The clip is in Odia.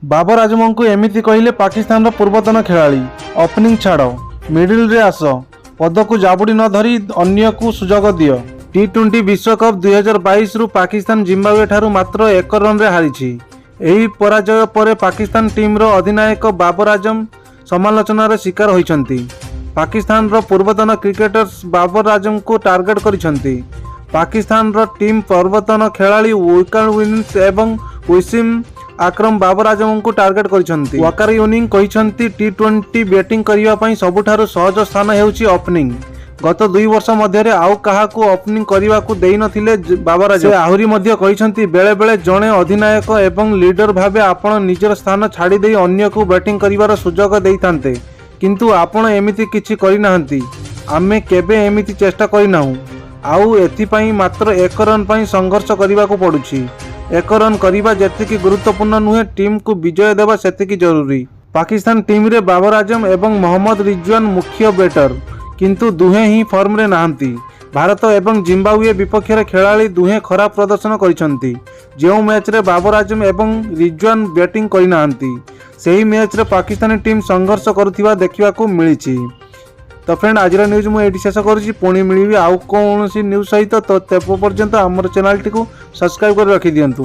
ବାବର ଆଜମଙ୍କୁ ଏମିତି କହିଲେ ପାକିସ୍ତାନର ପୂର୍ବତନ ଖେଳାଳି, "ଓପନିଂ ଛାଡ଼, ମିଡିଲରେ ଆସ। ପଦକୁ ଜାବୁଡ଼ି ନ ଧରି ଅନ୍ୟକୁ ସୁଯୋଗ ଦିଅ।" ଟି-20 ବିଶ୍ୱକପ୍ 2022ରୁ ପାକିସ୍ତାନ ଜିମ୍ବାୱେ ଠାରୁ ମାତ୍ର 1 ରନରେ ହାରିଛି। ଏହି ପରାଜୟ ପରେ ପାକିସ୍ତାନ ଟିମ୍ର ଅଧିନାୟକ ବାବର ଆଜମ ସମାଲୋଚନାର ଶିକାର ହୋଇଛନ୍ତି। ପାକିସ୍ତାନର ପୂର୍ବତନ କ୍ରିକେଟର୍ସ ବାବର ଆଜମଙ୍କୁ ଟାର୍ଗେଟ କରିଛନ୍ତି। ପାକିସ୍ତାନର ଟିମ୍ ପୂର୍ବତନ ଖେଳାଳି ୱକାର ୟୁନିସ୍ ଏବଂ ୱସିମ୍ ଆକ୍ରମ ବାବର ଆଜମଙ୍କୁ ଟାର୍ଗେଟ କରିଛନ୍ତି। ୱାକାର ୟୁନିସ୍ କହିଛନ୍ତି, ଟି-20 ବ୍ୟାଟିଂ କରିବା ପାଇଁ ସବୁଠାରୁ ସହଜ ସ୍ଥାନ ହେଉଛି ଓପନିଂ। ଗତ 2 ବର୍ଷ ମଧ୍ୟରେ ଆଉ କାହାକୁ ଓପନିଂ କରିବାକୁ ଦେଇନଥିଲେ ବାବର ଆଜମ। ସେ ଆହୁରି ମଧ୍ୟ କହିଛନ୍ତି, ବେଳେବେଳେ ଜଣେ ଅଧିନାୟକ ଏବଂ ଲିଡର ଭାବେ ଆପଣ ନିଜର ସ୍ଥାନ ଛାଡ଼ିଦେଇ ଅନ୍ୟକୁ ବ୍ୟାଟିଂ କରିବାର ସୁଯୋଗ ଦେଇଥାନ୍ତେ। କିନ୍ତୁ ଆପଣ ଏମିତି କିଛି କରିନାହାନ୍ତି। ଆମେ କେବେ ଏମିତି ଚେଷ୍ଟା କରିନାହୁଁ। ଆଉ ଏଥିପାଇଁ ମାତ୍ର 1 ରନ୍ ପାଇଁ ସଂଘର୍ଷ କରିବାକୁ ପଡୁଛି। 1 ରନ୍ କରିବା ଯେତିକି ଗୁରୁତ୍ୱପୂର୍ଣ୍ଣ ନୁହେଁ, ଟିମ୍କୁ ବିଜୟ ଦେବା ସେତିକି ଜରୁରୀ। ପାକିସ୍ତାନ ଟିମ୍ରେ ବାବର ଆଜମ ଏବଂ ମହମ୍ମଦ ରିଜୱାନ ମୁଖ୍ୟ ବ୍ୟାଟର। କିନ୍ତୁ ଦୁହେଁ ହିଁ ଫର୍ମରେ ନାହାନ୍ତି। ଭାରତ ଏବଂ ଜିମ୍ବାୱେ ବିପକ୍ଷରେ ଖେଳାଳି ଦୁହେଁ ଖରାପ ପ୍ରଦର୍ଶନ କରିଛନ୍ତି। ଯେଉଁ ମ୍ୟାଚ୍ରେ ବାବର ଆଜମ ଏବଂ ରିଜୱାନ ବ୍ୟାଟିଂ କରିନାହାନ୍ତି, ସେହି ମ୍ୟାଚ୍ରେ ପାକିସ୍ତାନୀ ଟିମ୍ ସଂଘର୍ଷ କରୁଥିବା ଦେଖିବାକୁ ମିଳିଛି। ତ ଫ୍ରେଣ୍ଡ, ଆଜିର ନ୍ୟୁଜ୍ ମୁଁ ଏଇଠି ଶେଷ କରୁଛି। ପୁଣି ମିଳିବି ଆଉ କୌଣସି ନ୍ୟୁଜ୍ ସହିତ। ତ ତେବେ ପର୍ଯ୍ୟନ୍ତ ଆମର ଚ୍ୟାନେଲଟିକୁ ସବସ୍କ୍ରାଇବ୍ କରି ରଖିଦିଅନ୍ତୁ।